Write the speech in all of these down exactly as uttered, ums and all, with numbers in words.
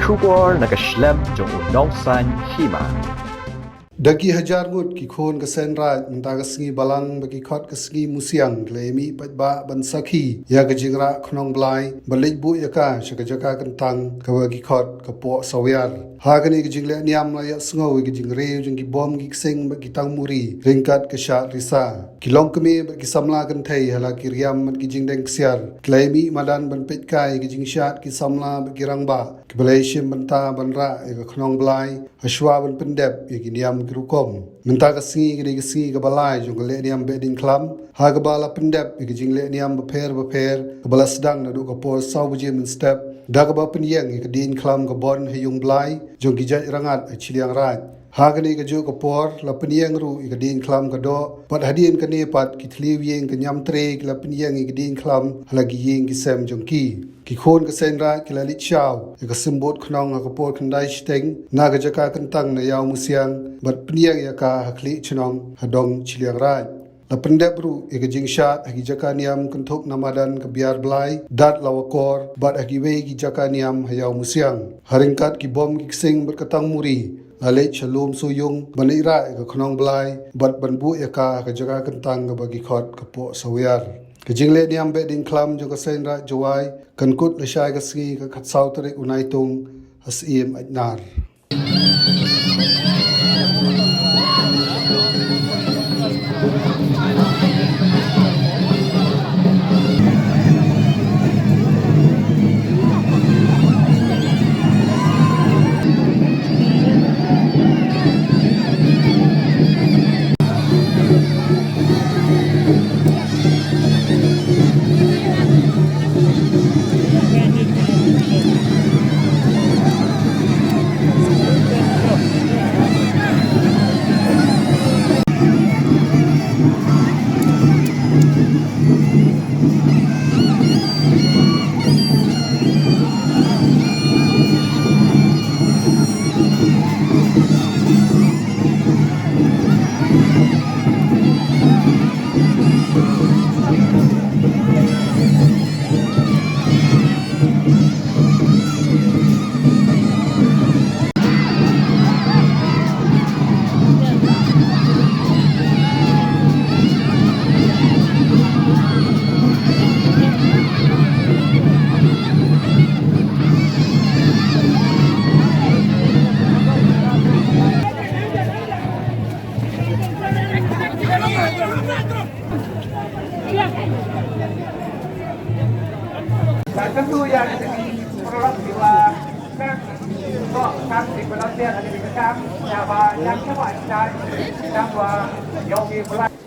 Khubor na ka shlem jong u nongsan hima. Da ki hajar ngut ki khun ka Seiñ Raij mynta ka sngi Balang bad ki khot ka sngi Musiang ki la ïa mih paidbah ban sakhi ïa ka jingrah khnong blai bad leit buh ïa ka sha ka jaka kyntang kaba ki khot ka Poh Sawiar. Ha kane ka jingleh niam la ïohsngew ïa ka jingriew jong ki bom ki ksing bad ki tangmuri ryngkat ka shad risa. Ki longkmie bad ki samla kynthei ha la ki riam bad ki jingdeng ksiar ki la ïa mih madan ban peitkai ïa ka jingshad ki samla bad ki rangbah kiba la ïa shim bynta ban rah ïa ka khnong blai hashwa ban pyndep ïa ki niam ki rukom. Mynta ka sngi ka dei ka sngi kaba lai jong ka leh niam Behdeiñkhlam ha kaba la pyndep ïa ka jingleh niam bapher bapher kaba la sdang naduh ka por saw baje mynstep da kaba pynïeng ïa ka deiñkhlam ka Bon ha Ïungblai jong ki jait rangat ha Chilliangraij. Ha kane kajuh ka por la pynïeng ruh ïa ka deiñkhlam ka Doh bad hadien kane pat ki thliew ïing ka Niamtre ki la pynïeng ïa ka deiñkhlam ha la ki ïing ki sem jong ki. Ki khun ka Seiñ Raij ki la leit shaw ïa ka symbud khnong ha ka por khyndai shiteng na ka jaka kyntang na Ïawmusiang bad pynïeng ïa ka ha khlieh chnong ha dong Chilliangraij. La pyndep ruh ïa ka jingshad ha ki jaka niam kynthup na madan ka Biar Blai, Dad Lawakor bad ha kiwei ki jaka niam ha Ïawmusiang. Ha ryngkat ki bom ki ksing bad ka tangmuri la leit sha lum Sohiong ban ïa rah ïa ka khnong blai bad ban buh ïa ka ha ka jaka kyntang kaba ki khot ka Poh Sawiar. Ka jingleh niam Behdeiñkhlam jong ka Seiñ Raij Jowai kan kut lashai ka sngi ka khatsaw tarik u Naitung ha Syiem Aitnar.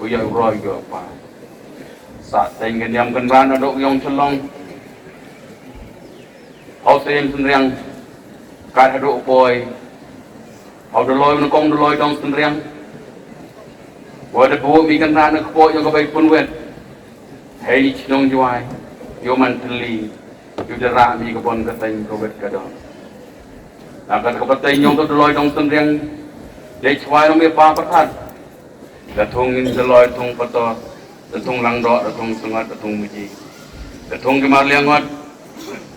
U ïa u roi u ïa u pa. Sa teng ka niam kan ran na dok yong chelong. Hau Syiem Synriang, kat haduh u poi. Hau Daloi, u nyngkong Daloi dong Synriang. Wa da buh mi Kynrad na kpoh ïa ka Bai Punwet. Hei ni chnong Jowai, ïa u man tylli, ïa u da rah mi ka Bon ka Teiñ ka Wet ka Don. Na kat ka pateng ïa u Daloi dong Synriang, dei chwai ïa u mi pa Pyrthat. Da thung ngin Daloi, da thung Pator, da thung Langdoh, da thung Syngot, da thung Muji, da thung ki Marliangot,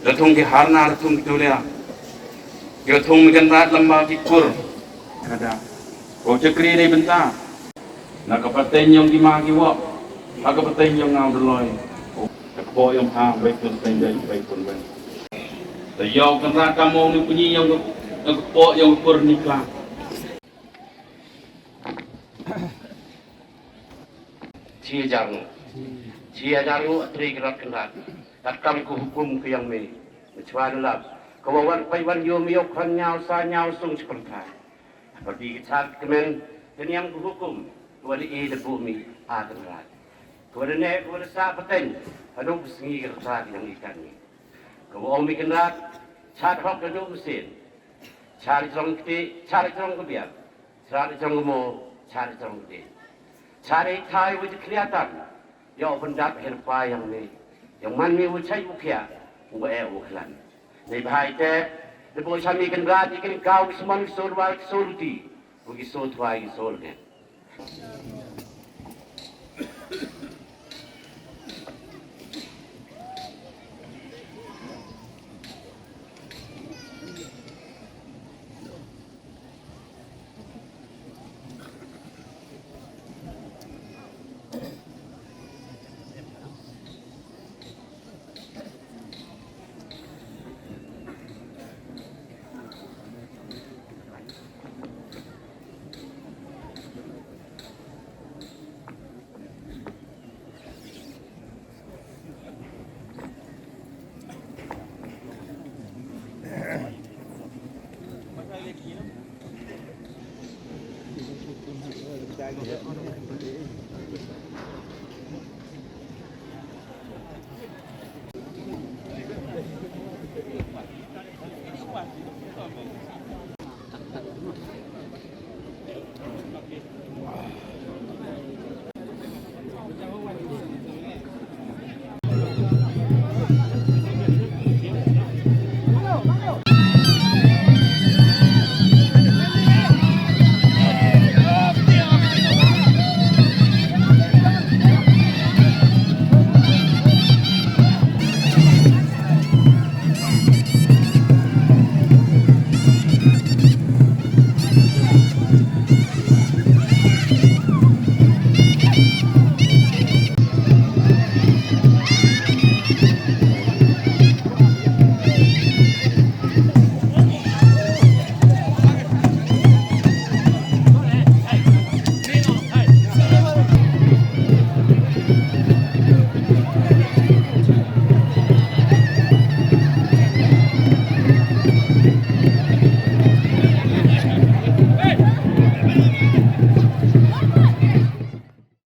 da thung ki Harna, da thung ki Tulia, ki da thung mi Kynrad lamba ki kur. Kada ko chakri dei bynta na ka pateng yong ki ma ki wok, ha ka pateng yong nga u Daloi. Ka kpoh yong ha Bai Pun Teiñ dei Bai Pun Wen. Da ïa u Kynrad ka mo ni punyi yong ka kpoh yong kur ni kla. Chi hajar ngut. Chi hajar ngut, Trai Kynrad Kynrad. Katkam ka hukum ka ïong me, me chwa lap. Ka wa wan pai wan ïoh me ïoh khan ñiaw sa ñiaw sung chi pyrthai. Haba dei ka chad kmen, ka niam ka hukum, ka wa da e da buh me, a Kynrad. Ka wa da neh, ka wa da sah pateng, haduh ka sngi ka rta ka jong i kan me. Ka wa ong me Kynrad, chad hok da duh mynsiem. Chad jrong kti, chad jrong ka biang. Chad jrong mo, chad jrong kti. Chad i thai wa jiklia tan. Ïa u pyndap hi pa ïong me. Ïong man me u chai u khia, u eh u khlan. Nei bhai te, de bo chami Kynrad i kin kau ki smon ki sur wa ki sur ti, u ki sur thwa ki sur ne.